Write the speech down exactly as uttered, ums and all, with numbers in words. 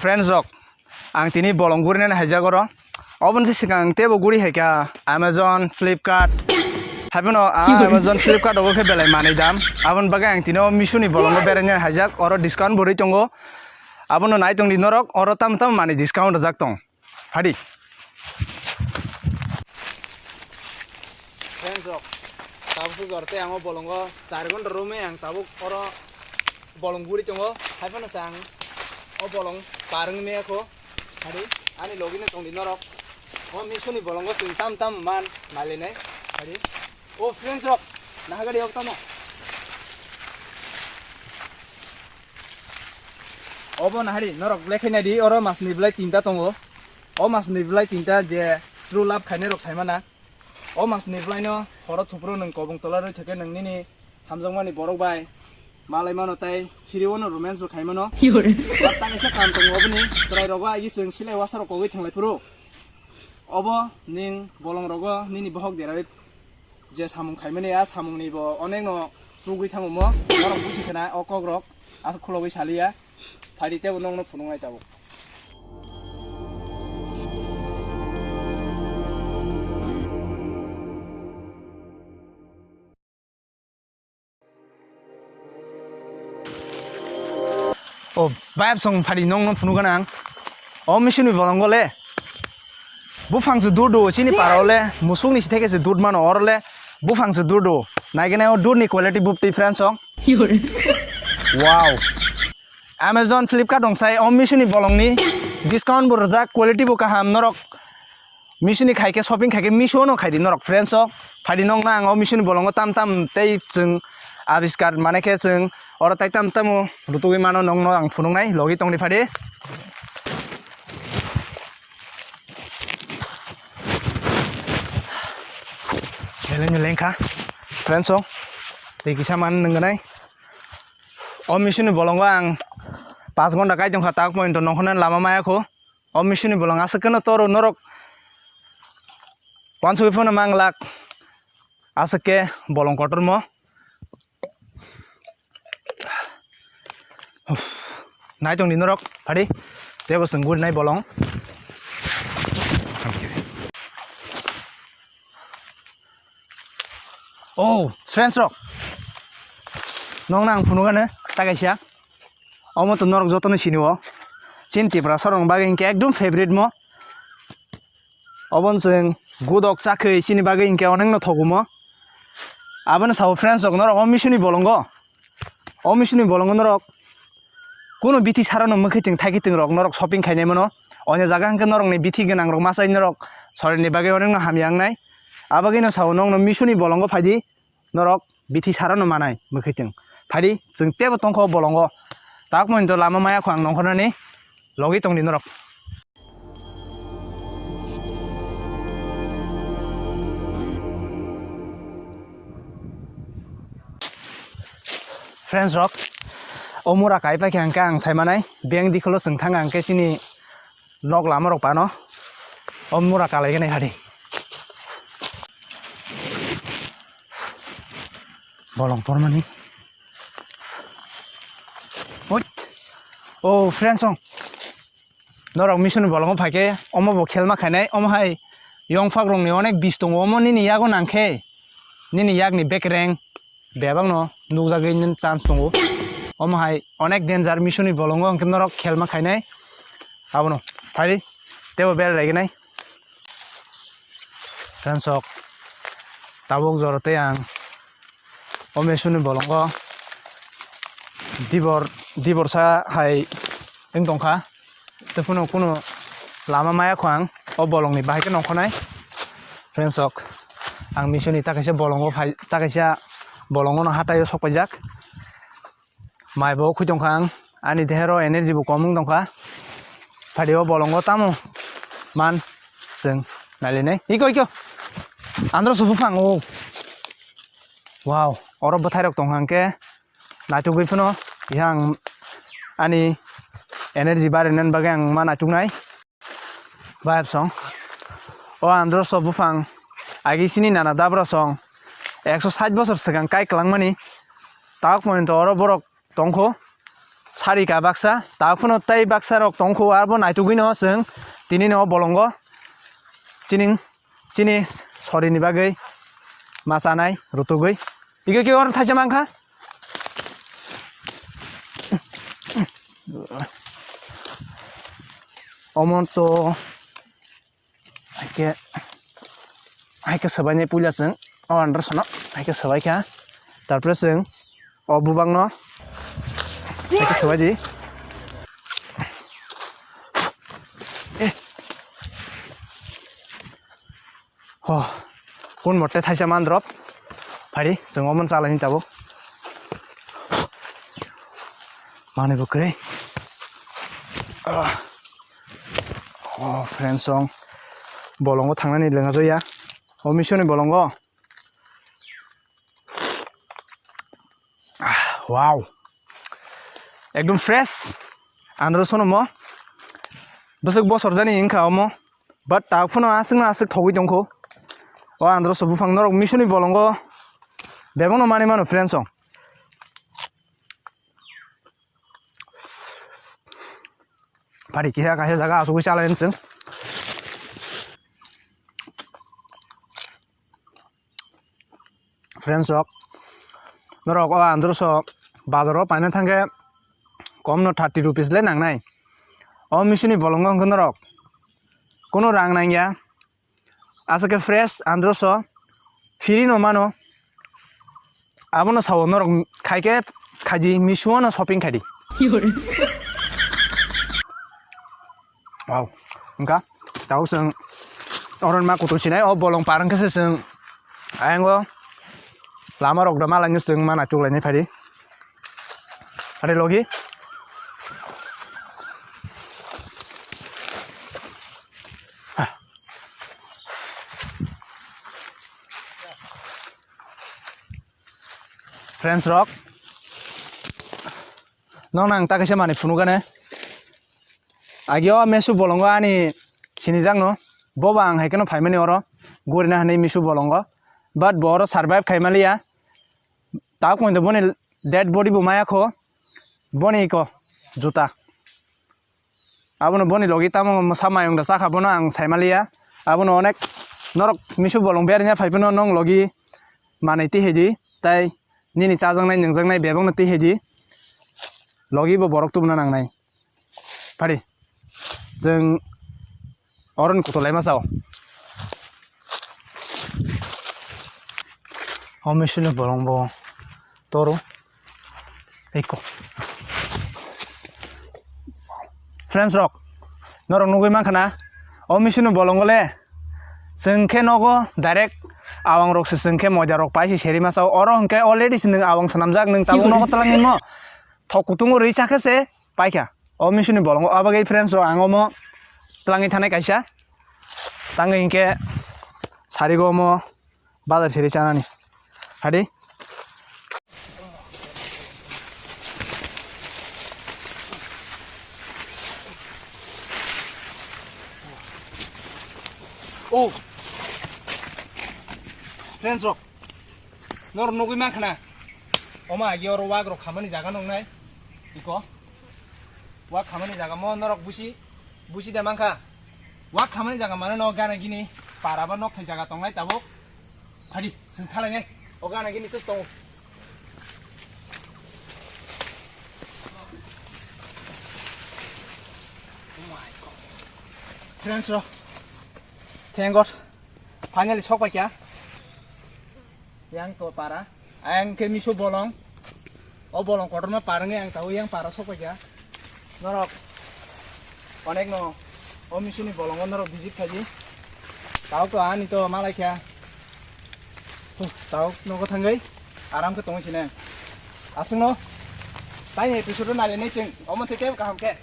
Friends rok, ang tini bolong gurinani haijak oro. Oboni se swkang teibo guri hai kha Amazon, Flipkart. Haiphano a Amazon, Flipkart rogo khe belai manwi dam. Aboni bagwi ang tini o Meesho ni bolongo berainani haijak, oro discount bo rwi tongo. Abono nai tongdi norok, oro tamo tamo manwi discount rwjak tong. Phadi. Friends rok, tabuk se jor tei ang o bolongo char ghonta romwi ang tabuk oro bolong guri tongo. Haiphano se ang o bolong par wngwi maya kho. Phadi, ani logino tongdi norok. O Meesho ni bolongo chwng tam tam man nailainai. Phadi. O friends rok, nahagari ok tamo. Obo nahari norok belai khaina di, oro masni belai tinta tongo. O masni belai tinta je true love khainai rok saimana. O masni belai no horo thupro nwng kobong tola rwi thake nwng nini hamjakmani borok bai malai mano tei phiri ono romance bo khai mano. Yore. Tang isa kam tongo oboni chwrai rogo agi chwng silai wasa rok kogwi thanglai phuru. Obo ning bolong rogo nini bohok derawi je samung khaimani, a samungni bo onekno chugwi thango mo. Norok busi khna o kok rok aswk khulogwi saliya. Phaidi tebo nokno phunuknai tabuk. O, bayap song phadi nokno phunukgana ang. O Meesho ni bolongo le. Buphang se dur do, chini para o le, musuk ni sithai khe se dur mano, oro le, buphang se dur do. Naigene o dur ni quality bupti friends song. Wow. Amazon, Flipkart ongsai, o Meesho ni bolong ni discount bo rwjak, quality bo kaham, norok Meesho ni khai khe shopping khai khe Meesho no khai di norok friends o. Phadi nokna ang o Meesho ni bolongo tam tam tei chwng abiskar mane khe chwng oro tai tam tamo rutugwi mano nokno ang phunuknai logi tongdi phadi. Beleng beleng kha friends o tei kisa man nwngnai. O Meesho ni bolongo ang pas ghonta kai tongkha tak pointo nongkhornani lama maya kho. O Meesho ni bolong aswk kheno toro norok wansugwi phano manglak aswk khe bolong kotormo. Nai tongdi norok phadi tebo chwng gurinai bolong. Oh, friends rok. Nokna ang phunukgano ta kaisa. Omo to norok jotono sinio. Chini Tiprasa rokni bagwi hinkhe ekdum favorite mo. Oboni chwng gudok chakhwi chini bagwi hinkhe onekno thogumo. Abono sao friends rok norok o Meesho ni bolongo. O Meesho ni bolongo norok kunu bithi sarano mwkhwtwng thaikitwng rok norok shopping khainai mano. Onya jaga hinkhe norokni bithi gwnang rok machai norok sorini bagwi onekno hamya wngnai. Abagwino sao nokno Meesho ni bolongo phaidi norok bithi sarano manai mwkhwtwng. Phaidi chwng tebo tongkha o bolongo. Tak pointo lama maya kho ang nongkhornani logi tongdi norok. Friends rok, o mura kai paikha hwnkhe ang saimanai, beng dikholo chwng thang ang khe chini nok lama rok pano o mura kalai gwnai hadi. Bolong pormani. Oit. O friends song. Norok Meesho ni bolongo phaikhe omo bo khelma khainai, omo hai yongphak rokni onek bis tongo, omo nini yago nangkhe nini yakni bekereng bebakno nukjagwi nini chance tongo. Omo hai onek danger Meesho ni bolongo hwnkhe norok khelma khainai. Abono phai teibo berai laiginai. Friends rok, tabuk jora tei ang o Meesho ni bolongo dibor, diborsa hai wng tongkha. Tei phano kunu lama maya kho ang o bolongni bahai khe nongkhornai. Friends rok, ang Meesho ni ta kaisa bolongo phai, ta kaisa bolongo no hatai o sok paijak. Mai bo khwi tongkha ang, ani dehe ro energy bo kom wng tongkha. Phaidi o bolongo tamo man chwng nailainai. Iko, iko. Andro se buphang o. Wow, oro bwthai rok tongkha hwnkhe naitugwi phano. Yang ani energy barinani bagwi ang ma naituknai. Bayap song. O andro so buphang agi sini nana dabra song. Ekso sait bosor swkang kai kwlangmani. Tabuk pointo oro borok tongkho. tharika baksa, ta phano tei baksa rok tongkho, abo naitugwino chwng tini no bolongo chini, chini sorini bagwi ma chanai rutugwi. Iko ki oro thaisa mankha. Omo to Haikhe, haikhe swbaini puila chwng o andro sono haikhe swbaikha. Tarpore chwng o bubakno haikhe swbaidi. Eh. Ho, kun motte thaisa mandrop. Phari, chwng omo chalaini tabuk. Manwi bo kwrwi. Ah. Oh, friends song. Bolongo thangnani lenga joya. O misoni bolongo. Ah, wow. Ekdom fresh. Andro sono mo. Bwswk bosor jani wngkha omo. But ta phano aswk no aswk thogwi tongkho. O andro so buphang norok misoni bolongo. Bebakno mani mano friends song. Pari kiha kaisa jaga asugwi chalai chwng. Friends rok, norok o andro so bazar o paina thangkhe kom no thirty rupees le nangnai. O misini bolongo hwnkhe norok kunu rang nangya. Aswk khe fresh andro so free no mano. Abono sao norok khai khe khaidi, Meesho no shopping khaidi. Wow, wngkha tau chwng oron ma kutung sinai o bolong par wngkhe se chwng ayang o lama rok da malai no chwng mana chuklai nai phaidi. Are logi. Friends rok, nokno ang ta kaisa manwi phunukgane. Agi o Meesho bolongo ani sinijakno, bobo ang hai kheno phaimani oro, gorina hinwi Meesho bolongo. But bo oro survive khaimaliya. Tabuk poito boni dead body bo maya kho, boni iko juta. Abono boni logi tamo mwsa mayung da chakha, bono ang saimaliya. Abono onek norok Meesho bolong berengya phai phano nong logi manwi tihedi, tai nini chajaknai nungjaknai bebakno tihedi, logi bo borok tubuna nangnai. Phari, chwng oroni kutu laima chao. O Meesho ni bolong bo toro. Eko. Friends rok, norok nugwi mankha na, o Meesho ni bolongo le chwng khe nogo direct awang rok se chwng khe moida rok pai se seri masa oro hwnkhe already se nwng awang swnamjak, nwng tabuk nogo twlangwi mo thok kutungo rwi chakhe se paikha. O Meesho ni bolongo abagwi friends rok ang omo twlangwi thanai kaisa tangwi hinkhe sarigo omo bazar siri chanani. Hadi. Oh. Friends rok. Nor nugwi mankha na. Oma agi oro wak rok khamani jaga nongnai. Iko. Wak khamani jaga mo norok busi, busi de mankha. Wak khamani jaga mane no gana gini para ba nok thai jaga tongnai tabuk. Phadi, chwng thalainai. O gana gini tus tongo. Oh my God. Friends rok. Thank God. Finally sok paikha. Yang to para. Ayang khe Meesho bolong. O bolong kotorma parwngwi ang tabuk yang para sokpaikha. Norok onek no o Meesho ni bolongo norok visit khaidi. Tabuk to ani to malaikha. Huh, tabuk nogo thangwi aram khe tongwi sine. Aswkno taini episode o nailainai chwng. Omo se kebo kaham khe.